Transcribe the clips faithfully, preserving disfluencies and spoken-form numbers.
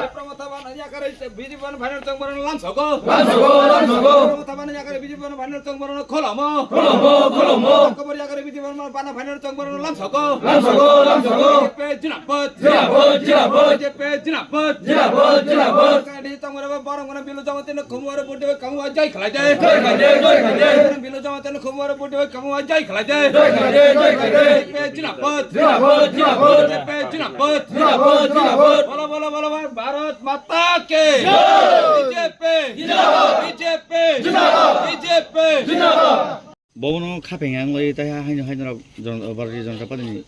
Promothaban yakare B J P ban final chong borok lamsogo. Lamsogo, lamsogo. Promothaban yakare B J P ban final chong borok kholomo. Kholomo, kholomo. Kabor yakare B J P ban final chong borok lamsogo. Lamsogo, lamsogo. B J P jinabad. Jinabad, jinabad. B J P jinabad. Jinabad, jinabad. Kadi tong borok borok bilu jamatin khumwar budi kamu ajai khalai de. Jai khalai de, jai khalai de. Bilu jamatin khumwar budi kamu ajai khalai de. Jai khalai de, jai khalai de. B J P jinabad. Jinabad, jinabad. B J P jinabad. Jinabad, jinabad. Bolo, bolo, bolo, bolo. Bharat Mata ki! Jai! B J P! Jindabad! B J P! Jindabad! B J P! Jindabad! Bono khapeng yang lai tai ha haino haino rok jon-, Bharatiya Janata Party ni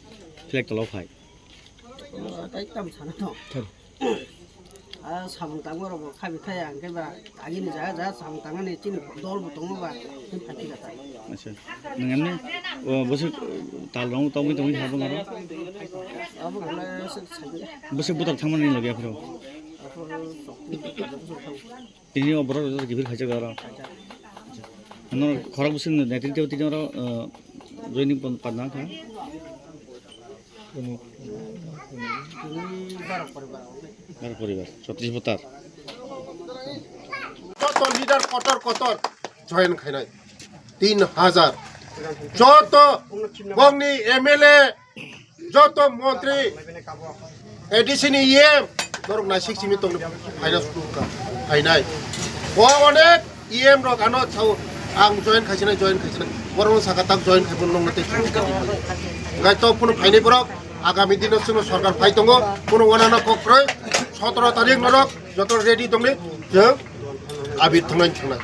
flag tolok phai. Tai tam sana to. Thar. Ah, samung tangma rok bo khabi thaya hwnkhe ba agini jaga jaga samung tangnani chini dol bo tongo ba, tei phaikhe ba tai. Acha. Nwng emni, o, bwswk, uh, tal rong tongwi tongwi ha bwng aro? Abo hwnle swk sai. Bwswk buthar thangmani logi aphuru? Aphuru chokti buthar thang. Tini o borok rok gibir khaijak aro. Ano khorok bwswk netrito tini oro, uh, joining pon-, panna kha. Baro poribar, chotris voter. Joto leader kotor kotor join khainai tin hajar. Joto bongni M L A, joto montri, A D C ni E M, norok naisik simi tongni phaina sukha, phainai. Bo onek E M rok ano chao, ang join khaisina, join khaisina. Borok saka tak join khai bono nongna tei sukha. Ngai to phunu phainai borok, agami dino chwngno sorkar phai tongo, phunu wanana kok kroi, sotoro tarik norok joto ready tongni, jeng abir thongnai thongnai.